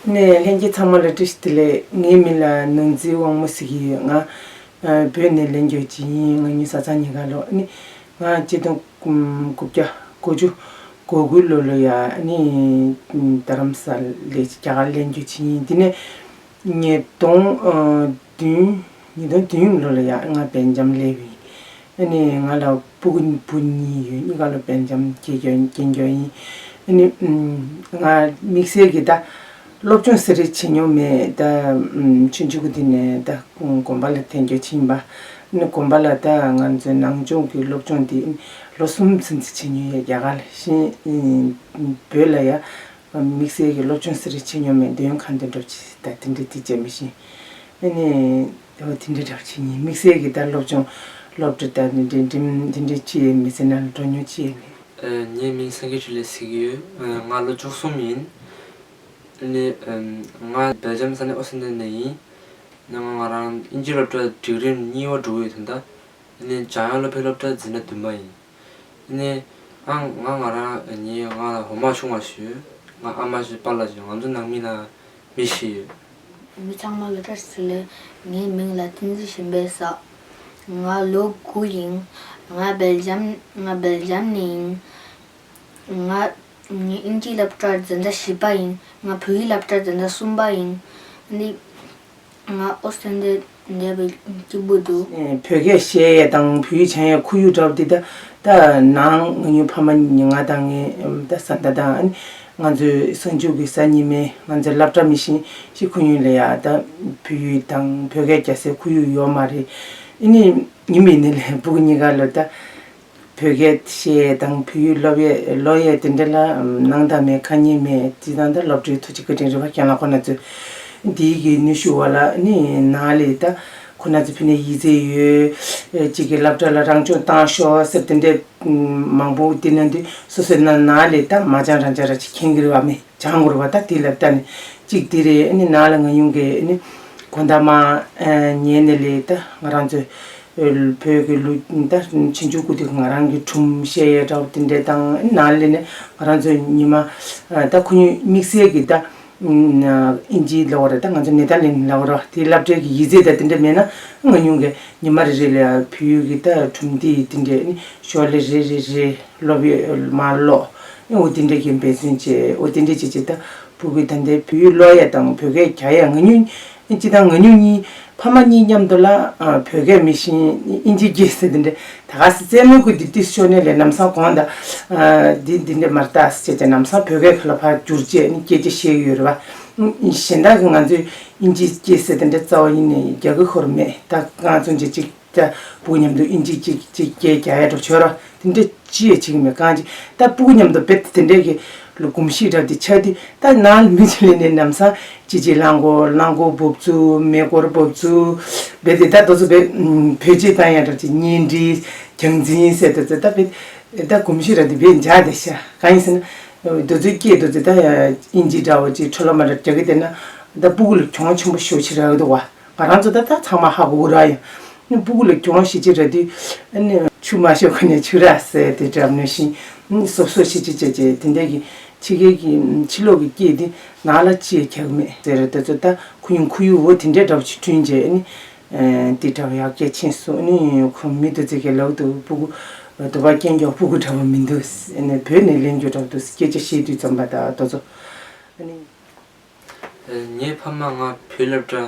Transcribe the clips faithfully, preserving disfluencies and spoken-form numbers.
ནས་ལྷན་རྒྱས་ཚང་མ་ལ་བཀྲ་ཤིས་བདེ་ལེགས། ངའི་མིང་ལ་ནོར་འཛིན་དབང་མོ་ཟེར་གྱི་ཡོད། ང་ཨ་བོད་ནས་ལན་རྒྱག་ཅིག་ཡིན། ང་གཉིས་བཟའ་ཚང་གཉིས་ཀ་ལོ་ནི་ང་ཆིག་སྟོང་དགུ་བརྒྱ་དགུ་བཅུ་གོ་དགུ་ལོ་ལ་ཡ་ནི་རྡ་རམ་ས་ལ་རྒྱ་གར་ལན་རྒྱག་ཅིག་ཡིན། དེ་ནས་ཉིས་སྟོང་ཨ་བདུན་ཉིས་སྟོང་བདུན་ལོ་ལ་ཡ་ང་སྦེལ་ཇམ་སླེབས་ཡིན། ཨ་ནི་ང་ལ་སྤུ་གུ་བུ་གཉིས་ཡོད། གཉིས་ཀ་ལོ་སྦེལ་ཇམ་སྐྱེས་རྒྱུ་སྐྱེས་རྒྱུ་ཡིན། ཨ་ནི་ང་དམིགས་བསལ་གྱི་ད་སློབ་སྦྱོང་ཟེར་རེ་བྱེད་མྱོང་མེད། ད་ཆུང་ཆུང་གི་དུས་ནས་ད་དགོན་པ་ལ་ཐོན་རྒྱུ་ཕྱིན་པ། ཨ་ནི་དགོན་པ་ལ་ད་ང་ཚོའི་ནང་སྦྱོང་གི་སློབ་སྦྱོང་དེ་ལོ་གསུམ་ཙམ་ཙམ་བྱེད་མྱོང་ཡོད། རྒྱ་གར་ལ་ཤིང་བོད་ལ་ཡ་དམིགས་བསལ་གྱི་སློབ་སྦྱོང་ཟེར་རེ་བྱེད་མྱོང་མེད། འདོན་ཁ་འདོན་གྲབས་ཅིག་ད་དེ་འདྲ་དེ་བྱས་མི་ཤེས། ཨ་ནི་ད་དེ་འདྲ་གྲབས་ཅིག་ཡིན། དམིགས་བསལ་གྱི་ད་སློབ་སྦྱོང་སློབ་གྲྭ་ད་དེ་འདྲ་འགྲིམ་དེ་འདྲ་ཅི་ཡང་མི་ཟེར་ན་འགྲོ་མྱོང་ཅི་ཡང་མེད། ཨ། ངའི་མིང་སངས་རྒྱས་འཕྲིན་ལས་ཟེར་གྱི་ཡོད། ཨ། ང་ལོ་བཅུ་གསུམ་ཡིན། ཨ་ནི་ཨམ། ང་སྦེལ་ཇམ་ས་གནས་ཨོ་སི་ཏན་ནས་ཡིན། ཨ་ནི་ང་ང་རང་དབྱིན་ཇི་སློབ་གྲྭ་སྒྲིག་རིམ་གཉིས་པ་འགྲོ་གི་ཡོད་ད་ལྟ། ཨ་ནི་འཇམ་དབྱངས་སློབ་ཕྲུག་སློབ་གྲྭ་འཛིན་གྲྭ་བདུན་པ་ཡིན། ཨ་ནི་ཨང་ང་ང་རང་ཨ་ནི་ང་ལ་འོ་མ་ཆུང་བ་ཞིག་ཡོད། ང་ཨ་མ་ཞིག་པཱ་ལགས་ཤིག་ང་ཚོ་ནང་མི་ལ་མི་བཞི་ཡོད། མི་ཚང་མ་ལ་བཀྲ་ཤིས་བདེ་ལེགས། ངའི་མིང་ལ་བསྟན་འཛིན་གཞན་ཕན་ཟེར། ང་ལོ་དགུ་ཡིན། ང་སྦེལ་ཇམ་ང་སྦེལ་ཇམ་ནས་ཡིན། ང་ངའི་དབྱིན་ཇིའི་སློབ་གྲྭར་འཛིན་གྲྭ་བཞི་པ་ཡིན། ང་བོད་ཡིག་སློབ་གྲྭར་འཛིན་གྲྭ་གསུམ་པ་ཡིན། འདི་ང་ཨོ་སི་ཏན་འདི་འདས་པའི་སྐྱིད་པོ་འདུག་བོད་སྐད་བཤད་ཡས་དང་བོད་ཡིག་སྦྱང་ཡས་ཁོར་ཡུག་འདྲ་བོ་འདི་ད་ད་ནང་ང་གཉིས་ཕ་མ་གཉིས་ང་དང་ངའི་ད་བཟའ་ཟླ་དང་ང་ཚོའི་གསར་འཇུག་གི་གཟའ་ཉི་མའི་ང་ཚོའི་སློབ་གྲྭ་མི་ཤིང་ཤི་ཁོར་ཡུག་ལ་ཡ་ད་བོད་ཡིག་དང་བོད་སྐད་རྒྱག་སའི་ཁོར་ཡུག་ཡོད་མ་རེད། ཨ་ནི་ཡིན་མིན་ནི་ལས་སྤུ་གུ་གཉིས་ཀ་ལོ་ད། བོད་སྐད་བཤད་དང་བོད་ཡིག་སློབ་ཡས་སློབ་ཡས་དེ་འདྲ་ལ་སྣང་དག་མེད། ཁ་ཉན་མེད། ཅི་དང་ད་སློབ་གྲྭའི་ཐུགས་རྗེ་བཀའ་དྲིན་རེད་པ། རྒན་ལགས་ཁོ་ན་ཚོས་འདིའི་གི་ནུས་ཤུགས་འོག་ལ་ནི་ནང་ལས་ད་ཁོ་ན་ཚོ་ཕི་ནས་ཡིག་ཚད་ཡོད་ཅིག་གི་སློབ་གྲྭ་ལ་རང་སྦྱོང་བཏང་ཤོག་ཟེར་དེ་འདྲ་མང་པོ་དེ་ན་དུས་སོ་སོའི་ནང་ནང་ལས་ད་མ་སྦྱང་རང་སྦྱང་ར་ཅིག་མཁྱེན་གི་རེད་པ། མི་སྦྱང་དགོས་རེད་པ། ད་དེ་ལ་ལྟ་ནས་ཅིག་དེ་རེད། ཨ་ནི་ནང་ལ་ང་ཡོང་གི་ཨ་ནི་དགོང་དག་མ་ཉལ་ནས་ལས་ད་ང་རང་ཚོའི་བོད་ཀྱི་ལུགས་ད་ཕྱི་འཇུག་སྐུ་དུས་ང་རང་གི་སྒྲུང་བཤད་ཡས་འདྲ་བོ་དེ་འདྲས་དང་ནང་ལས་ནས་ང་རང་ཚོའི་ཉི་མ་ད་ཁོ་གཉིས་དམིགས་བསལ་གྱི་ད་དབྱིན་ཇིའི་ལབ་དགོས་རེད། ད་ང་ཚོ་ནེ་དར་ལེན་ལབ་དགོས་རེད། དེའི་སློབ་གྲྭའི་གི་ཡིག་ཚད་ད་དེ་འདྲས་མེད་ན་ང་ཉུང་གི་ཉི་མ་རེ་རེ་ལ་བོད་ཡིག་གི་ད་སྒྲུང་དེ་དེ་འདྲས་ནི་ཞོར་ལས་རེ་རེ་རེ་ཀློག་ཡས་མར་ཀློག་ཨོ་དེ་འདྲས་ཀྱི་འབད་བརྩོན་བྱས། ཨོ་དེ་འདྲས་བྱས་བྱས་ད་སྤུ་གུ་ད་ལྟའི་བོད་ཡིག་ཀློག་ཡས་དང་བོད་སྐད་རྒྱག་ཡས་ང་ཉུང་། སྤྱིར་བཏང་ང་གཉིས་གཉིས་ཕ་མ་གཉིས་མཉམ་དུ་ལ་ཨ་བོད་སྐད་མི་ཤེས། དབྱིན་ཇི་སྐད་ཟེར་དེ་འདྲ་ད་ག་སེ་རྩེད་མོ་ཀུ་དེ་ཏིས་ཤོར་ནས་ལས་ལམ་སང་གོང་ད་ཨ་འདི་འདི་འདྲ་མར་ལྟ་ཟེར་བྱས་ལམ་སང་བོད་སྐད་ཁ་ལ་ཕར་བསྒྱུར་བྱས་ནི་སྐད་ཆ་བཤད་ཀྱི་ཡོད་རེད་པ། གཞན་དག་གི་ང་ཚོའི་དབྱིན་ཇི་སྐད་ཟེར་དེ་འདྲ་རྩ་བ་ཉིད་ནས་རྒྱག་གི་ཁོར་མེད། ད་གང་ཚོད་ཅིག་ཅིག་ད་སྤུ་གུ་མཉམ་དུ་དབྱིན་ཇི་གཅིག་གཅིག་སྐད་རྒྱག་ཡ་འགྲོ་བྱོས་ར་དེ་འདྲ་ཅི་ཡང་བྱེད་ཀྱི་མེད། གང་ཅི་ད་སྤུ་གུ་མཉམ་དུ་བེད་དེ་འདྲས་ཀྱི་ལོ་གོམས་གཤིས་འདྲ་དེ་ཆགས་དུས་ད་ནང་ལ་མི་ཚོ་ལས་ནས་ལམ་སང་ཅི་ཅི་གླང་གོ་གླང་གོ་འབབ་ཚུགས་མེ་འཁོར་འབབ་ཚུགས་བེད་དེ་ད་དོ་ཚོ་བེད་བོད་ཆས་བཏང་ཡ་འདྲ་ཅི་གཉེན་སྒྲིག་རྒྱང་འཛིན་ཟེར་དོ་ཚོ་ད་བེད་ད་གོམས་གཤིས་འདྲ་དེ་བེད་འཇགས་བསྡད་ཤག་གང་ཡིན་ཟེར་ན་དོ་ཚོའི་སྐད་དོ་ཚོ་ད་དབྱིན་ཇི་འདྲ་བོ་ཅིག་འཕྲོ་ལ་མ་འདྲ་རྒྱག་གི་བསྡད་ན་ད་སྤུ་གུ་ལ་གྱོང་ཆེན་པོ་ཞེ་པོ་ཅིག་རག་གི་འདུག་བ། ང་རང་ཚོ་ད་ད་ཚང་མ་ཧ་གོ་གི་ར་ཡོད། ནི་སྤུ་གུ་ལ་གྱོང་ཞེ་ཅིག་རག་དུས་ཨ་ནི་ཆུ་མ་ཤོར་གོང་ནས་ཆུ་རགས་ཟེར་དེ་འདྲ་ནང་བཞིན་ཨ་ནི་གཟབ་གཟབ་ཞེ་ཅིག་བྱས་བྱས་དེ་འདྲ་གི་ཕྱི་རྒྱལ་གྱི་ཕྱི་ལོགས་ཀྱི་སྐད་དེ་ནང་ལ་ཅི་ཡང་རྒྱག་གི་མེད་ཟེར། དེ་ཚོ་ད་ཁོར་ཡུག་ཁོར་ཡུག་འོ་དེ་འདྲ་འདྲ་བོ་ཅིག་བསྐྲུན་བྱས་ཨ་ནི་དེ་འདྲ་བོ་ཡར་རྒྱས་ཕྱིན་སོང་། ཨ་ནི་ཁོ་མི་དེ་ཚོ་གི་ལབ་འདུག་སྤུ་གུ་དུ་བ་སྐྱོན་ཀྱང་སྤུ་གུ་འདྲ་བོ་མི་འདུག་ཨ་ནི་བོད་ནས་ལེན་རྒྱུ་འདྲ་བོ་འདུག་སྐད་ཆ་བཤད་དུས་ཙམ་པ་ད་དེ་ཚོ་ཨ་ནི། ངའི་ཕ་མ་ང་བོད་སློབ་གྲྭ་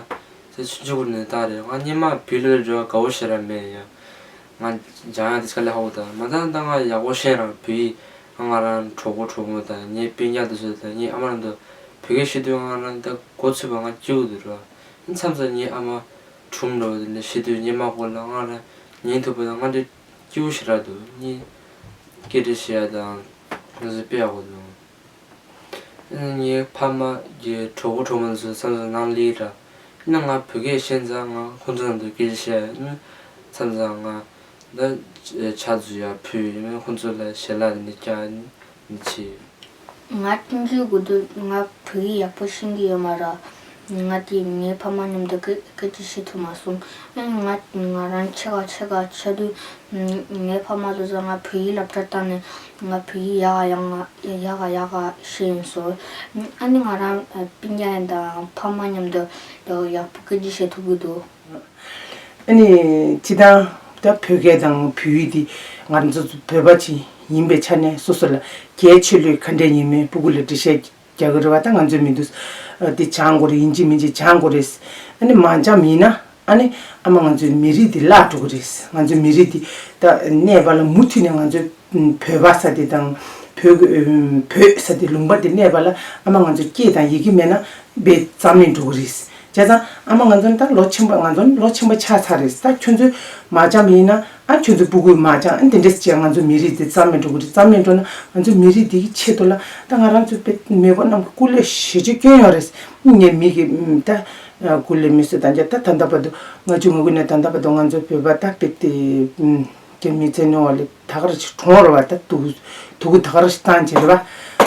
ཚེ་ཆུང་ཆུང་ནས་བཏང་རེད། ང་སྔོན་མ་བོད་སློབ་གྲྭ་དགའ་པོ་ཞེ་དྲག་མེད་ཡ། ང་སྦྱང་ཡ་དེ་དཀའ་ལས་ཁག་པོ་དང་མ་ད་ལྟ་ང་ཡག་པོ་ཤེས་རང་བོད་ཡིག་ང་ང་རང་གྲོགས་པོ་གྲོགས་མོ་དང་ངའི་སྤུན་ཀྱག་དེ་ཚོ་དང་ངའི་ཨ་མ་རང་དུ་བོད་སྐད་བཤད་དུས་ང་རང་ད་མགོ་ཚོས་པ་ང་སྐྱིད་པོ་འདུག་ར། མཚམས་མཚམས་ངའི་ཨ་མ་སྒྲུང་འདྲ་བོ་དེ་འདྲ་བཤད་དུས་སྔོན་མ་སྐོར་ལ་ང་རང་ཉན་ཐུབ་པ་དང་ང་འདྲ་སྐྱིད་པོ་ཞེ་དྲག་འདུག་ངའི་སྐད་འདྲ་བཤད་ཡ་དང་ང་ཚོ་དཔེ་ཡག་པོ་འདུག་ངའི་ཕ་མ་གི་གྲོགས་པོ་གྲོགས་མོ་ཚོ་མཚམས་མཚམས་ནང་སླེབས་ར། ཡིན་ན་ང་བོད་སྐད་ཤེས་ཙང་ང་ཁོང་ཚོ་ནང་དུ་སྐད་ཆ་བཤད་ཡ་ཡིན། མཚམས་མཚམས་ང་འདི་ཕྱག་མཛུབ་ཡར་ཕུལ་ཡིན། ཁོང་ཚོ་ལ་ཞལ་ལག་འདི་འདྲ་བཀྱག་ཡིན་མི་བྱེད། ང་ཆུང་ཆུང་གི་དུས་ང་བོད་ཡིག་ཡག་པོ་ཤེས་ཀྱི་ཡོད་མ་རེད། ང་དེ་ངའི་ཕ་མ་མཉམ་དུ་སྐད་སྐད་ཆ་བཤད་ཐུབ་མ་སོང་། ཨ་ནི་ང་ང་རང་ཆེ་ག་ཆེ་ག་ཆགས་དུས། ངའི་ཕ་མ་ཚོ་ཚོ་ང་བོད་ཡིག་སློབ་གྲྭར་བཏང་ནས་ང་བོད་ཡིག་ཡག་ག་ཡག་ག་ཡག་ག་ཡག་ག་ཤེས་ཡིན་སོང་། ཨ་ནི་ང་རང་སྤུན་ཀྱག་ཡིན་དང་ཕ་མ་མཉམ་དུ་ཡག་ཡག་པོ་སྐད་ཆ་བཤད་ཐུབ་ཀྱི་འདུག། ཨ་ནི་སྤྱིར་བཏང་ད་བོད་སྐད་དང་བོད་ཡིག་འདི་ང་རང་ཚོ་བོད་པ་ཅིག་ཡིན་པའི་ཆ་ནས་སོ་སོ་ལ་གལ་ཆེ་ལོས་ག་འདྲས་ཡིན་མིན་སྤུ་གུ་ལ་འགྲེལ་བཤད་རྒྱག་གི་རེད་བ། ད་ང་ཚོའི་མི་འདུག་འདི་སྦྱང་དགོས་རེད། ཡིན་གཅིག་མིན་གཅིག་སྦྱང་དགོས་རེད། ཨ་ནི་མ་སྦྱངས་ཡིན་ན་ཨ་ནི་ཨ་མ་ང་ཚོའི་མི་རིགས་འདི་བརླག་འགྲོ་གི་རེད། ང་ཚོའི་མི་རིགས་འདི་ད་གནས་པ་ལ་མུ་མཐུད་ནས་ང་ཚོའི་བོད་པ་ཟེར་དེ་དང་བོད་ཀྱི་བོད་ཟེར་དེ་ལུང་པ་དེ་གནས་པ་ལ་ཨ་མ་ང་ཚོ་སྐད་དང་ཡི་གེ་མེད་ན་བས་རྩ་མེད་འགྲོ་གི་རེད། བྱས་ཙང་ཨ་མ་ང་ཚོ་ནི་ད་ལོ་ཆེན་པོ། ང་ཚོ་ནི་ལོ་ཆེན་པོ་ཆགས་ཚར་རེད། ད་ཁྱོད་ཚོས་མ་སྦྱངས་ཡིན་ན་ཨ་ཁྱོད་ཚོའི་སྤུ་གུས་མ་སྦྱངས་ཨ་དེ་འདྲས་བྱས་ང་ཚོ་མི་རིགས་འདི་རྩ་མེད་འགྲོ་གི་རེད། རྩ་མེད་འགྲོ་ན་ང་ཚོ་མི་རིགས་འདི་གི་ཆེད་དུ་ལ་ད་ང་རང་ཚོའི་དཔེ་མེས་པོ་རྣམས་ཀྱི་སྐུ་ལས་ཞེ་ཅིག་སྐྱོན་ཡོད་རེད། ངས་མི་གི་ད་སྐུ་ལས་མི་གསོད་དང་རྒྱ་ད་ད་ལྟ་བར་དུ་ལྔ་བཅུ་ང་དགུ་ནས་ད་ལྟ་བར་དུ་ང་ཚོའི་བོད་པ་ད་དཔེ་དེ། རྒྱ་མི་བཙན་གནོན་བ་ལས་ད་ག་རེ་ཅིག་གྲོངས་རེད་བ། ད་དུ་དུ་གུ་ད་ག་རེ་ཅིག་བཏང་བྱས་རེད་བ།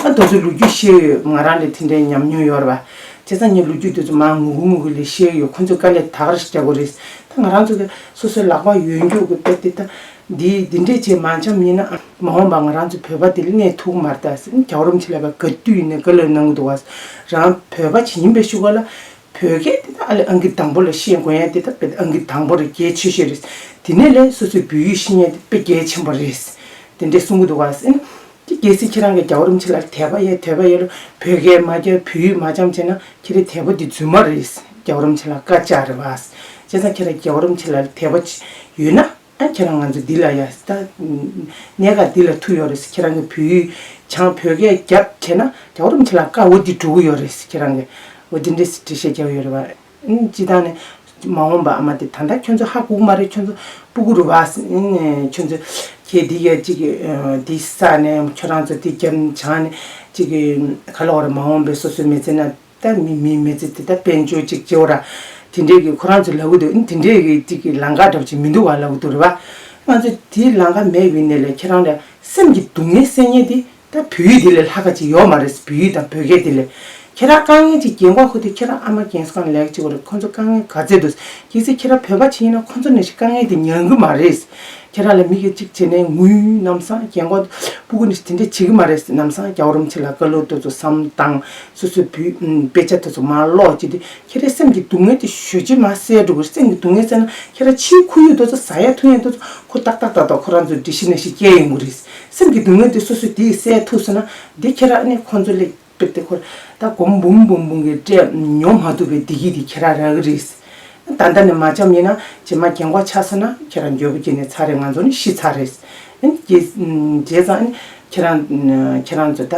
ཨ་དེ་ཚོའི་ལོ་རྒྱུས་ཤེས་ཡོད། ང་རང་ལས་དེ་འདྲའི་ཉམས་མྱོང་ཡོད་རེད་བ། བྱས་ཙང་ངས་ལོ་རྒྱུས་དེ་ཚོ་མར་ངུ་གུ་ངུ་གུ་ལས་ཤེས་ཡོད། ཁོ་ཚོས་དཀའ་ལས་ད་ག་རེ་ཅིག་རྒྱག་དགོས་རེད། ད་ང་རང་ཚོ་གི་སོ་སོའི་ལག་པ་ཡོད་རྒྱུ་གི་དཔེ་དེ་ད་འདི་འདི་འདྲས་བྱས་མ་འཆམ་ཡིན་ན་ཨ་མ་འོངས་པ་ང་རང་ཚོ་བོད་པ་དེ་ལ་གནས་ཐུབ་ཀྱི་མ་རེད། ད་རྒྱལ་བ་རིན་པོ་ཆེ་ལ་བ་ག་དུས་ཡིན་ནའི་བཀའ་སློབ་གནང་གི་འདུག་བ། རང་བོད་པ་ཅིག་ཡིན་པའི་ཤུགས་ལ། བོད་སྐད་དེ་ད་ཨ་ལས་ཨང་ཀི་དང་པོ་ལ་ཤེས་དགོས་ཡ་དེ་ད་དཔེ་ཨང་ཀི་དང་པོ་རེད། གལ་ཆེ་ཤོས་རེད། དེ་ནས་ལས་སོ་སོའི་བོད་ཡིག་ཤེས་ཡ་དེ་དཔེ་གལ་ཆེན་པོ་རེད། དེ་འདྲས་གསུང་གི་འདུག་ག་ཟེར་ན། དེ་གལ་སྲིད་ཁྱེད་རང་གི་རྒྱལ་བ་རིན་པོ་ཆེ་ལ་དད་པ་ཡོད། དད་པ་ཡོད་ལ་བོད་སྐད་མ་སྦྱང་བོད་ཡིག་མ་སྦྱངས་བྱས་ན་ཁྱེད་རའི་དད་པ་དེ་རྫུན་མ་རེད། རྒྱལ་བ་རིན་པོ་ཆེ་ལ་དཀར་ཆག་རེད་བ། བྱས་ཙང་ཁྱེད་རང་རྒྱལ་བ་རིན་པོ་ཆེ་ལ་དད་པ་ཡོད་ན། ཨ་ཁྱེད་རང་ང་ཚོ་འདི་ལ་ཡ་ད་གནད་འགག་འདི་ལ་ཐུག་ཡོད་རེད། ཁྱེད་རང་གི་བོད་ཡིག་སྦྱང་བོད་སྐད་རྒྱབ་བྱས་ན་རྒྱལ་བ་རིན་པོ་ཆེ་ལ་དཀའ་བོ་འདི་འགྲོ་གི་ཡོད་རེད། ཁྱེད་རང་གི་འོ་འདི་འདྲས་འགྲེལ་བཤད་རྒྱག་ཡོད་རེད་བ། ཨིན་སྤྱི་བཏང་ནས་མ་འོངས་པ་ཨ་མ་དེ་ད་ལྟ་ཁྱོད་ཚོ་ཧ་གོ་གི་མ་རེད། ཁྱོད་ཚོ་སྤུ་གུ་རུ་བ་ཨིན་ཁྱོད་ཚོ་ཁྱེད་འདི་ཡ་གཅིག་གི་འདི་ས་ནས་ཁྱོད་རང་ཚོ་འདི་རྒྱབ་སྦྱང་ནས་གཅིག་གི་ག་ལ་བ་རེད། མ་འོངས་པའི་སོ་སོའི་མི་ཚེ་ན། ད་མི་མི་མི་ཚེ་དེ་ད་དཔལ་འབྱོར་ཅིག་བྱེད་འོ་ར། དེ་འདྲས་ཀྱི་ཁོ་རང་ཚོ་ལབ་གི་འདུག་ཨིན་དེ་འདྲས་ཀྱི་ཅིག་གི་ལམ་ཁ་འདྲ་པོ་ཅིག་མི་འདུག་ག་ལབ་གི་འདུག་རེད་བ། ང་ཚོ་དེའི་ལམ་ཁ་མེད་པའི་ནས་ལས་ཁྱེད་རང་ལ་སེམས་ཀྱི་སྡུག་བསྔལ་སེལ་མཁན་དེ་ད་བོད་ཡིག་དེ་ལས་ལྷག་ག་ཅིག་ཡོད་མ་རེད། བོད་ཡིག་དང་བོད་སྐད་དེ་ལས་ཁྱེད་རང་དཀའ་ངལ་ཅིག་རྒན་གོག་ཁོ་དེ་ཁྱེད་རང་ཨ་མ་རྒན་གསོ་ཁང་ལ་ལས་ཀ་བྱེད་དགོས་རེད། ཁོ་ཚོ་དཀའ་ངལ་ག་ཚད་འདུག་གལ་སྲིད་ཁྱེད་རང་བོད་པ་ཅིག་ཡིན་ན་ཁོ་ཚོ་ནས་ཞིག་དཀའ་ངལ་དེ་མྱང་གི་མ་རེད། ཁྱེད་རང་ལ་མི་གིས་གཅིག་བྱས་ནས་ངུས་ནམ་སང་རྒན་གོག་སྤུ་གུ་ནས་དེ་འདྲས་བྱེད་ཀྱི་མ་རེད། ནམ་སང་རྒྱལ་བ་རིན་པོ་ཆེ་ལ་བཀའ་སློབ་དེ་ཚོ་བསམ་བཏང་། སོ་སོའི་བུ་དཔེ་ཆ་དེ་ཚོ་མར་ཀློག་བྱས་ཏེ་ཁྱེད་རའི་སེམས་ཀྱི་སྡུག་བསྔལ་དེ་ཞེ་ཅིག་མར་སེལ་འགྲོ་གི་རེད། སེམས་ཀྱི་སྡུག་བསྔལ་སེལ་ན་ཁྱེད་རང་ཕྱིའི་ཁོར་ཡུག་དེ་ཚོ་ཟ་ཡ་འཐུང་ཡ་དེ་ཚོ་ཁོ་ཏག་ཏག་ཏག་ཏག་ཁོ་རང་ཚོ་འགྲིག་ཤི་ན་ཤི་སྐྱེ་ཡོང་གི་རེད། སེམས་ཀྱི་སྡུག་བསྔལ་དེ་སོ་སོས་དེ་སེལ་ཐུབ་སོང་ན་འདི་ཁྱེད་རང་ཨ་ནི་ཁོང་ཚོ་ལས། དཔེར་ཏེ་ཁོ་ད་སྒོར་མོ་འབུམ་འབུམ་འབུམ་གྱི་སྤྲད་ཉོ་མ་ཐུབ་པའི་བདེ་སྐྱིད་དེ་ཁྱེད་རང་རག་གི་རེད། ད་ལྟ་ནས་མ་འཆམ་ཡིན་ན་རྗེས་མ་རྒན་གོག་ཆགས་སོང་ན་ཁྱེད་རང་འགྱོད་པ་སྐྱེས་ནས་ཚར་རེད། ང་ཚོ་ནི་ཤི་ཚར་རེད། ཨ་ནི་རྗེས་རྗེས་ཙང་ཨ་ནི་ཁྱེད་རང་ཁྱེད་རང་ཚོ་ད་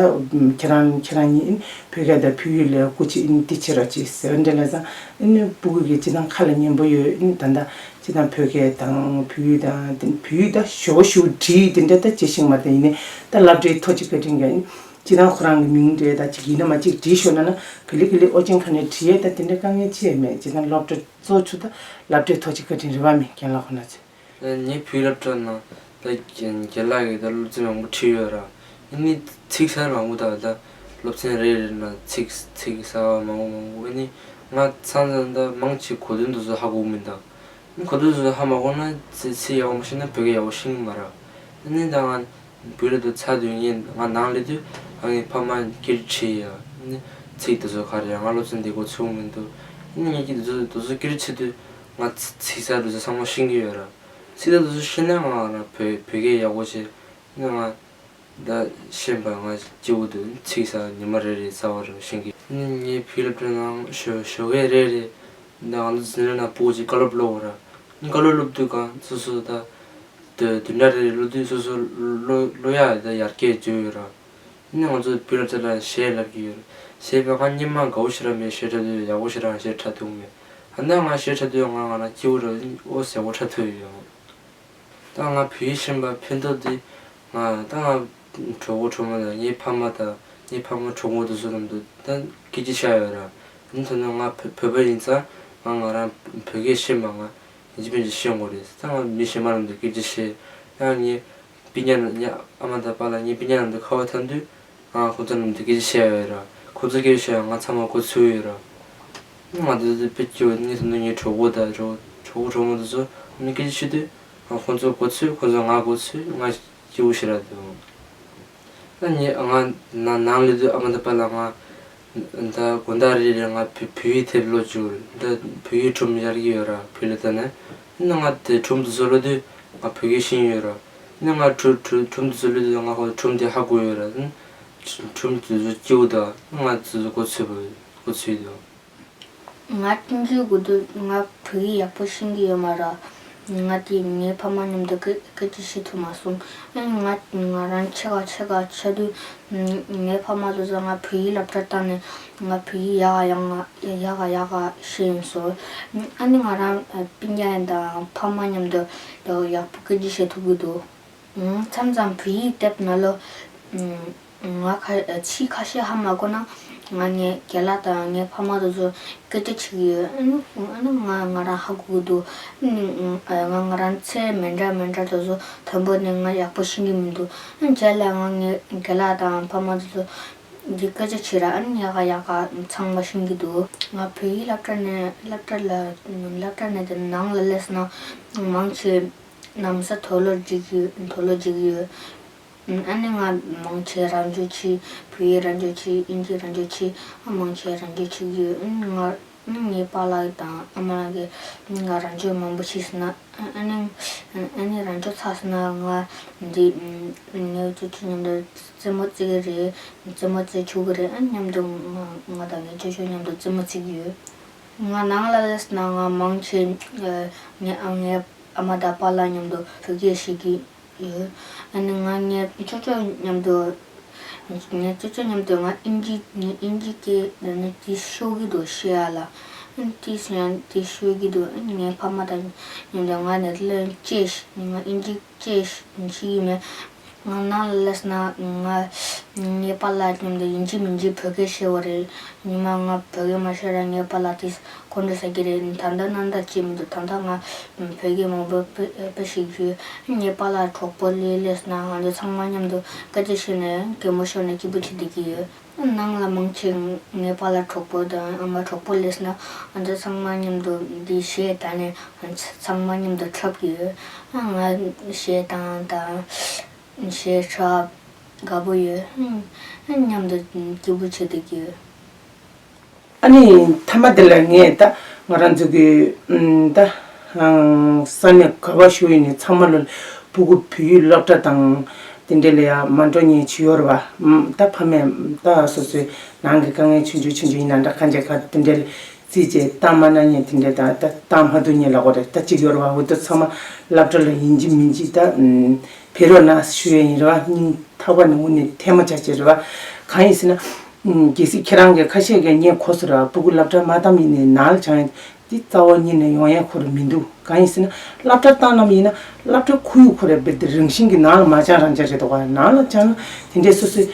ཁྱེད་རང་ཁྱེད་རང་གཉིས་ཨ་ནི་བོད་སྐད་དང་བོད་ཡིག་ལ་སྐུ་མཁྱེན་ཨ་ནི་འདི་བྱེད་རོགས་གྱིས་ཟེར་འདྲ་ལབ་ཙང་ཨ་ནི་སྤུ་གུ་གིས་སྤྱིར་བཏང་ཁ་ལ་ཉན་པོ་ཡོད། ཨ་ནི་ད་ལྟ་སྤྱིར་བཏང་བོད་སྐད་དང་བོད་ཡིག་དང་དེ་བོད་ཡིག་ད་ཞོ་ཞུ་བྲིས་དེ་འདྲ་ད་བྱེད་ཤེས་མ་རེད། ཡིན་ནའི་ད་སློབ་གྲྭའི་ཐོག་ཅིག་བཀའ་དྲིན་གྱིས་ཨ་ནི། སྤྱིར་བཏང་ཁོ་རང་གི་མིང་རེད་ད་ཅིག་ཡིན་ན་མ་ཅིག་བྲིས་ཤོག་ན་ན་ག་ལེ་ག་ལེ་ཨོ་རྒྱན་ཁ་ནས་བྲིས་ཡས་ད་དེ་འདྲ་དཀའ་ངལ་ཅི་ཡང་མེད། སྤྱིར་བཏང་སློབ་གྲྭ་གཙོ་ཆུ་ད་སློབ་གྲྭའི་ཐོག་ཅིག་བཀའ་དྲིན་རེད་བ། མི་རྒན་ལགས་ཁོ་ན་ཚོས། ངའི་བོད་སློབ་གྲྭ་ནང་ད་རྒན་རྒན་ལགས་ཀྱིས་ད་སློབ་ཚན་མང་པོ་ཁྲིད་ཡོད་ར། ཨ་ནི་ཚིག་གསར་མང་པོ་ད་ད་སློབ་ཚན་རེ་རེ་ན་ཚིག་ཚིག་གསར་བ་མང་པོ་མང་པོ། ཨ་ནི་ང་ཚང་ཚང་ད་མང་ཆེ་གོ་དོན་དེ་ཚོ་ཧ་གོ་གི་མིན་ད། ཁོ་ཚོ་ཚོ་ཧ་མ་གོ་ན་ཚིག་ཚིག་ཡག་པོ་མ་ཤེས་ན་བོད་སྐད་ཡག་པོ་ཤེས་ཀྱི་མ་རེད། ཨ་ནི་ད་ང་བོད་ལ་དུ་ཚར་དུས་ངས་ང་ནང་སླེབས་དུས་ཨ་ངའི་ཕ་མ་སྐད་ཁྲིད་ཡ། ཨ་ནི་ཚིག་དེ་ཚོ་ག་རེ་ཡ་ང་སློབ་ཚན་འདི་གོ་ཚུགས་མི་འདུག་ཨ་ནི་ངས་ཀྱི་དེ་ཚོ་དེ་ཚོ་སྐད་ཁྲིད་དུས་ང་ཚིག་ཚིག་གསར་དེ་ཚོ་ཚང་མ་ཤེས་ཀྱི་ཡོད་ར། ཚིག་དེ་ཚོ་ཤེས་ན་ང་ར་བོད་བོད་སྐད་ཡག་པོ་བྱས། ཨ་ནི་ང་ད་ཤེས་པ་ང་སྐྱིད་པོ་འདུག་ཚིག་ས་ཉི་མ་རེ་རེ་རྩ་བ་རེ་ཤེས་ཀྱི། ངའི་བོད་སློབ་གྲྭ་ནང་ཞོ་ཞོགས་ཀས་རེ་རེ་ད་ང་ཚོ་འཛིན་གྲྭ་ནང་སྤུ་གུ་ཅིག་བཀའ་སློབ་སློབ་པ་ར། བཀའ་སློབ་སློབ་དུས་གང་སོ་སོ་ད་དུ་བདུན་ཕྲག་རེ་རེ་སློབ་དུས་སོ་སོ་སློབ་སློབ་ཡ་ད་ཡར་རྒྱས་བརྗོད་ཡོད་ར། ཨ་ནི་ང་ཚོ་བོད་སློབ་གྲྭ་ལ་གཞས་ལབ་ཀྱི་ཡོད་ར། གཞས་པ་ང་སྙན་མ་དགའ་པོ་ཞེ་དྲག་མེད། གཞས་འཁྲབ་དུས་ཡག་པོ་ཞེ་དྲག་གཞས་འཁྲབ་ཐུབ་མེད། ཨ་ནི་ང་གཞས་འཁྲབ་དུས་ང་ང་རང་སྐྱིད་པོ་ར། ཨོ་ཟེར་པོ་འཁྲབ་ཐུབ་ཡོད། ད་ང་བོད་ཡིག་ཤེས་པ་ཕན་ཐོགས་འདི་ང་ད་ང་གྲོགས་པོ་གྲོགས་མོ་དང་ངའི་ཕ་མ་དང་ངའི་ཕ་མ་གྲོགས་པོ་དེ་ཚོ་རྣམས་དུ་ད་སྐད་ཆ་བཤད་ཡོད་ར། ཨ་ནི་ད་ནི་ང་བོད་བོད་པ་ཡིན་ཙང་ང་ང་རང་བོད་སྐད་ཤེས་མ་ང་ཡིན་གཅིག་མིན་གཅིག་ཤེས་དགོས་རེད། ད་ང་མི་གཞན་པ་རྣམས་དུ་སྐད་ཆ་བཤད། ཡང་ངའི་སྤུན་ཀྱག་རྣམས་ངའི་ཨ་མ་དང་པཱ་ལགས་ངའི་སྤུན་ཀྱག་རྣམས་དུ་ཁ་པར་འཐེན་དུས་ང་ཁོ་ཚོ་རྣམས་དུ་སྐད་ཆ་བཤད་ཡོད་ར། ཁོ་ཚོ་སྐད་ཆ་བཤད་ཡོད་ང་ཚང་མ་གོ་ཚོད་ཡོད་ར། ང་དེ་ཚོ་དཔེ་སྐྱིད་པོ། ངས་དེ་ཚོ་ངའི་གྲོགས་པོ་དང་གྲོགས་གྲོགས་པོ་གྲོགས་མོ་དེ་ཚོ་ངས་སྐད་ཆ་བཤད་དུས། ང་ཁོང་ཚོ་གོ་ཚོད། ཁོང་ཚོ་ང་གོ་ཚོད། ང་སྐྱིད་པོ་ཞེ་དྲག་འདུག་ད་ངས་ང་ན་ནང་སླེབས་དུས་ཨ་མ་དང་པ་ལགས་ང་ད་དགོང་དག་རེ་རེ་ང་བོད་བོད་ཡིག་དེབ་ཀློག་བཅུག་ད་བོད་ཡིག་སྒྲུང་སྦྱར་གྱི་ཡོད་ར། བོད་ལ་ལྟ་ནས་ཨ་ནི་ང་དེ་སྒྲུང་དེ་ཚོ་ཀློག་དུས་ང་བོད་སྐད་ཤེས་ཡོད་ར། ཨ་ནི་ང་སྒྲུང་སྒྲུང་སྒྲུང་དེ་ཚོ་ཀློག་དུས་ང་ཁོ་སྒྲུང་དེ་ཧ་གོ་ཡོད་ར། ཨ་ནི་སྒྲུང་དེ་ཚོ་སྐྱིད་པོ་འདུག་ང་དེ་ཚོ་གོ་ཚོད་པོ་གོ་ཚོད་འདུག་ང་ཀྲུང་གོའི་སྒོ་དུ་ང་བོད་ཡིག་ཡག་པོ་ཤེས་ཀྱི་ཡོད་མ་རེད། ང་དེ་ངའི་ཕ་མ་མཉམ་དུ་སྐད་སྐད་ཆ་བཤད་ཐུབ་མ་སོང་། ཨ་ནི་ང་ང་རང་ཆེ་ག་ཆེ་ག་ཆེ་དུས་ངའི་ཕ་མ་ཚོ་ང་བོད་ཡིག་སློབ་གྲྭ་བཏང་ནས་ང་བོད་ཡིག་ཡག་ག་ཡག་ཡག་ག་ཡག་ག་ཤེས་ཡིན་སོང་། ཨ་ནི་ང་རང་སྤུན་ཀྱག་ཡིན་དང་ཕ་མ་མཉམ་དུ་ཡག་པོ་སྐད་ཆ་བཤད་ཐུབ་ཀྱི་འདུག་མཚམས་མཚམས་བོད་ཡིག་དེབ་ནང་ལོགས། ང་ཁ་ཚིག་ཁ་ཤས་ཧ་མ་གོ་ན། ང་ངའི་རྒན་ལགས་དང་ངའི་ཕ་མ་དེ་ཚོ་སྐད་ཆ་བྱེད་ཀྱི་ཡོད། ཨ་ནི་ཨ་ནི་ང་ང་རང་ཧ་གོ་གི་འདུག་ཨ་ནི་ང་ང་རང་ཚིག་མི་འདྲ་མི་འདྲ་དེ་ཚོ་དང་པོ་ནས་ང་ཡག་པོ་ཤེས་ཀྱི་མི་འདུག་ཨ་ནི་རྗེས་ལ་ང་ངའི་རྒན་ལགས་དང་ཕ་མ་དེ་ཚོ་གི་སྐད་ཆ་བྱེད་ར། ཨ་ནི་ཡག་ག་ཡག་ག་ཚང་མ་ཤེས་ཀྱི་འདུག་ང་བོད་ཡིག་སློབ་གྲྭ་ནས་སློབ་གྲྭ་ལ་སློབ་གྲྭ་ནས་དེ་ནང་ལ་སླེབས་ན་མང་ཆེ་གནམ་ས་དུག་ལོག་བརྗེ་གི་ཡོད། དུག་ལོག་བརྗེ་གི་ཡོད། ཨ་ནི་ང་མང་ཆེ་རང་འཇུག་བྱས། བོད་ཡིག་རང་འཇུག་བྱས། དབྱིན་ཇི་རང་འཇུག་བྱས། ཨ་མང་ཆེ་རང་འཇུག་བྱེད་ཀྱི་ཡོད། ཨ་ནི་ང་ཨ་ནི་ངའི་པཱ་ལགས་དང་ཨ་མ་ལགས་ཀྱིས་ང་རང་འཇུག་མང་པོ་བྱས་སོང་ན། ཨ་ནི་ཨ་ནི་རང་འཇུག་ཚར་སོང་ན་ང་འདི་ངའི་ཅོ་ཅོ་མཉམ་དུ་རྩེད་མོ་རྩེ་གི་རེད། རྩེད་མོ་རྩེ་ཆོག་གི་རེད། ཨ་ནི་མཉམ་དུ་ང་ང་དང་ངའི་ཅོ་ཅོ་མཉམ་དུ་རྩེད་མོ་རྩེ་གི་ཡོད། ང་ནང་ལ་སླེབས་སོང་ན་ང་མང་ཆེ་ངའི་ཨ་ངའི་ཨ་མ་དང་པཱ་ལགས་མཉམ་དུ་བོད་སྐད་བཤད་ཀྱི་ཡོད། ཨ་ནི་ང་ངའི་ཅོ་ཅོ་མཉམ་དུ། ངའི་ཅོ་ཅོ་མཉམ་དུ་ང་དབྱིན་ཇི་ངའི་དབྱིན་ཇི་སྐད་ནི་དེ་ཤོད་ཀྱི་འདུག་བཤད་ཡ་ལ། ཨ་ནི་དེ་སོང་ཡང་དེ་ཤོད་ཀྱི་འདུག་ཨ་ནི་ངའི་ཕ་མ་དང་མཉམ་དུ་ང་ནི་ལོན་ཅེས་ང་དབྱིན་ཇི་ཅེས་བཤད་ཀྱི་མེད། ང་ནང་ལ་སླེབས་ན་ང་ངའི་པཱ་ལགས་མཉམ་དུ་ཡིན་གཅིག་མིན་གཅིག་བོད་སྐད་བཤད་པ་རེད། ཉི་མ་ང་བོད་སྐད་མ་བཤད་ར་ངའི་པཱ་ལགས་དེ་ཁོང་ཁྲོ་ཟ་གི་རེད། ད་ལྟ་ནང་ལྟ་ཅི་མི་འདུག་ད་ལྟ་ང་བོད་སྐད་མང་པོ་དཔེ་དཔེ་ཤེས་ཀྱི་ཡོད། ངའི་པཱ་ལགས་གྲོགས་པོ་ལས་སླེབས་ན་ང་ཚོ་ཚང་མ་མཉམ་དུ་སྐད་ཆ་བཤད་ནས་གད་མོ་ཤོར་ནས་སྐྱིད་པོ་བྱེད་བསྡད་ཀྱི་ཡོད། ནང་ལ་མང་ཆེ་ངའི་པཱ་ལགས་གྲོགས་པོ་དང་ཨ་མ་གྲོགས་པོ་སླེབས་ན་ང་ཚོ་ཚང་མ་མཉམ་དུ་འདི་གཞས་བཏང་ནས་ང་ཚོ་ཚང་མ་མཉམ་དུ་འཁྲབ་ཀྱི་ཡོད། ང་གཞས་བཏང་དང་། གཞས་འཁྲབ་དགའ་པོ་ཡོད། མཉམ་དུ་སྐྱིད་པོ་བྱེད་བསྡད་ཀྱི་ཡོད། ཨ་ནི་མཐའ་མ་དེ་ལ་ངས་ད་ང་རང་ཚོ་གི་ཨམ་ད་ཨང་ས་གནས་ག་པར་བཞུགས་ཡོད་ནས་ཚང་མ་ལ་སྤུ་གུ་བོད་ཡིག་སློབ་གྲྭ་དང་དེ་འདྲ་ལ་ཡ་མ་འགྲོ་མཁན་ཅིག་ཡོད་རེད་པ། ཨམ་ད་ཕ་མས་ད་སོ་སོའི་ནང་གི་དཀའ་ངལ་ཆུང་ཆུང་ཆུང་ཆུང་ཡིན་ན་འདྲ་གང་བྱེད་ག་དེ་འདྲ་ལ་རྩིས་བྱས་བཏང་མ་གནང་མཁན་དེ་འདྲ་དང་ད་བཏང་མ་ཐུབ་མཁན་ལ་གོ་རེད། ད་གཅིག་ཡོད་རེད་པ། འོ་ད་ཚང་མ་སློབ་གྲྭ་ལ་ཡིན་གཅིག་མིན་གཅིག་ད་ཨམ་ཕེབས་རོགས་གནང་ཞུ་ཡས་ཡིན་རེད་པ། སྙིང་ཐག་པ་ནས་དངོས་གནས་ཐལ་མོ་ཆགས་ཀྱི་རེད་པ། གང་ཡིན་ཟེར་ན། ཨུམ། གལ་སྲིད་ཁྱེད་རང་གིས་ཁ་ཤས་ཀྱིས་ངས་གོ་སོང་ར། སྤུ་གུ་སློབ་གྲྭ་མ་བཏང་ཡིན་ནའི་ནང་ལ་སྦྱངས་ཡིན་འདི་རྩ་བ་ཉིད་ནས་ཡོང་ཡས་ཁོ་རང་མི་འདུག་གང་ཡིན་ཟེར་ན་སློབ་གྲྭ་བཏང་ནམ་ཡིན་ན་སློབ་གྲྭ་ཁོར་ཡུག་ཁོ་རང་རྦད་དེ་རང་བཞིན་གྱིས་ནང་ལ་མ་སྦྱངས་རང་སྦྱངས་རེད་འདུག་ག་ནང་ལ་སྦྱངས་ན་དེ་འདྲའི་སོ་སོའི་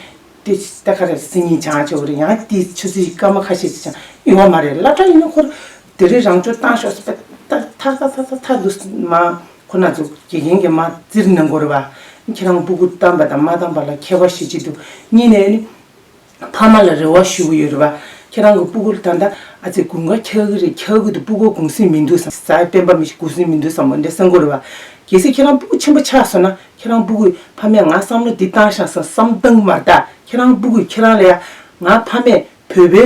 དེ་ལྟ་ག་རེ་སེམས་ཉིད་སྦྱང་ཆོག་གི་རེད། ཡང་དེ་ཆུ་ཚོད་སྐར་མ་ཁ་ཤས་ཅིག་སྦྱངས་ཡོང་བ་མ་རེད། སློབ་གྲྭ་ཡིན་ན་ཁོ་རང་དེ་རིང་རང་སྦྱོང་བཏང་ཤོག་ཟེར་ད་ཐག་ཐག་ཐག་ཐག་ཐག་འདུག་མ་ཁོ་ན་ཚོ་དགེ་རྒན་གྱིས་མ་བཙིར་གནང་དགོས་རེད་པ། ཁྱེད་རང་སྤུ་གུ་བཏང་པ་དང་མ་བཏང་པ་ལ་ཁྱད་པར་ཞེ་ཅིག་འདུག་གཉིས་ནས་ནི། ཕ་མ་ལ་རེ་བ་ཞུ་གི་ཡོད་རེད་པ། ཁྱེད་རང་གི་སྤུ་གུ་ལ་ད་ལྟ་ཨ་ཙི་དགུན་ཁ་འཁྱག་གི་རེད། འཁྱག་གི་འདུག་སྤུ་གུ་གུང་སེང་མི་འདུག་བསམ། བཟའ་སྤེན་པ་མི་གུང་སེང་མི་འདུག་བསམ་པ་འདྲ་བསམ་གི་རེད་པ། གལ་སྲིད་ཁྱེད་རང་སྤུ་གུ་ཆེན་པོ་ཆགས་སོང་ན་ཁྱེད་རང་སྤུ་གུས་ཕ་མས་ང་བསམ་བློ་འདི་བཏང་ཤག་བསམ་བསམ་བཏང་གི་མ་རེད་ད། ཁྱེད་རང་སྤུ་གུས་ཁྱེད་རང་ལ་ཡ་ང་ཕ་མས་བོད་པའི་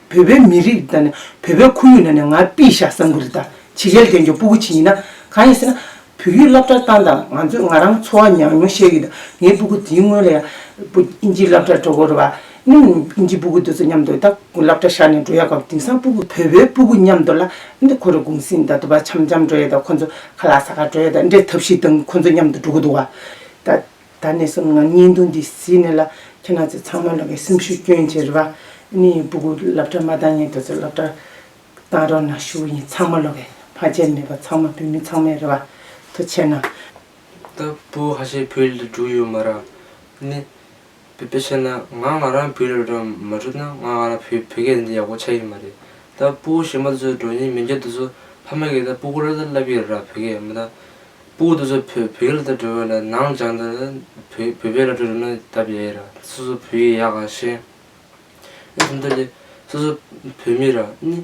བོད་པའི་མི་རིགས་དང་ནི་བོད་པའི་ཁོར་ཡུག་ནང་ནས་ང་ཕུད་ཤག་བསམ་གི་རེད་ད། ཕྱི་རྒྱལ་སྡོད་རྒྱུ་སྤུ་གུ་ཅིག་ཡིན་ན་གང་ཡིན་ཟེར་ན། བོད་ཡིག་སློབ་གྲྭར་བཏང་དང་ང་ཚོས་ང་རང་འཚོ་བ་ཉམས་མྱོང་བཤད་ཀྱི་འདུག་ངའི་སྤུ་གུ་དེའི་སྔོན་ལ་ཡང་སྤུ་དབྱིན་ཇིའི་སློབ་གྲྭར་འགྲོ་དགོས་རེད་པ། ཨ་ནི་དབྱིན་ཇིའི་སྤུ་གུ་དེ་ཚོ་མཉམ་དུ་ད་སློབ་གྲྭ་བཞག་ནས་འགྲོ་ཡག་གམ། དེང་སང་སྤུ་གུ་བོད་པའི་སྤུ་གུ་མཉམ་དུ་ལ་ཨ་ནི་ཁོ་རང་གུང་སེང་ད་དུ་བ་འཆམ་འཆམ་འགྲོ་ཡ་དང་ཁོ་ཚོ་ཁ་ལག་ཟ་ག་འགྲོ་ཡ་དང་འདྲའི་ཐབས་ཤེས་དང་ཁོ་ཚོ་མཉམ་དུ་འགྲོ་གི་འདུག་བ། ད་ད་ནས་བཟུང་ང་བརྙན་ཐུང་འདི་གཟིགས་ནས་ལ་ཁྱེད་རང་ཚོ་ཚང་མ་ལོག་གི་སེམས་ཤུགས་སྐྱོན་བྱེད་རེད་པ། ཨ་ནི་སྤུ་གུ་སློབ་གྲྭ་མ་བཏང་མཁན་དེ་ཚོ་སློབ་གྲྭ་བཏང་རོགས་གནང་ཞུ་གི་ཡིན། ཚང་མ་ལོག་གི་ཕལ་ཆེར་མེད་པ་ཚང་མ་བོད་མི་ཚང་མས་རེད་པ། ཐུགས་རྗེ་གནང་། ད་སྤུ་གུ་ཁ་ཤས་བོད་ལ་འགྲོ་ཡོད་མ་རེད། ནི་དཔེ་དཔེ་བཤད་ན་ང་ང་རང་བོད་ལ་འགྲོ་མ་འགྲོ་ན་ང་ང་རང་བོད་བོད་སྐད་འདི་ཡག་པོ་ཆགས་ཀྱི་མ་རེད། ད་སྤུ་གུ་གཞན་པ་ཚོ་འགྲོ་ཉེན་མི་འཇོན་དེ་ཚོ་ཕ་མ་གིས་ད་སྤུ་གུ་ལ་ད་བསླབ་ཀྱི་རེད་བོད་སྐད་མི་ད། སྤུ་གུ་དེ་ཚོ་བོད་བོད་སྐད་ལ་ད་འགྲོ་བ་ལ་ནང་སྦྱངས་ད་བོད་བོད་པའི་སློབ་གྲྭ་འགྲོ་ན་སྟབས་ཡག་ཡིན་ར། སོ་སོ་བོད་ཡིག་ཡག་ག་ཤེས། ཨེ་དེ་འདྲ་ལས་སོ་སོ་བོད་མི་ར་ནི་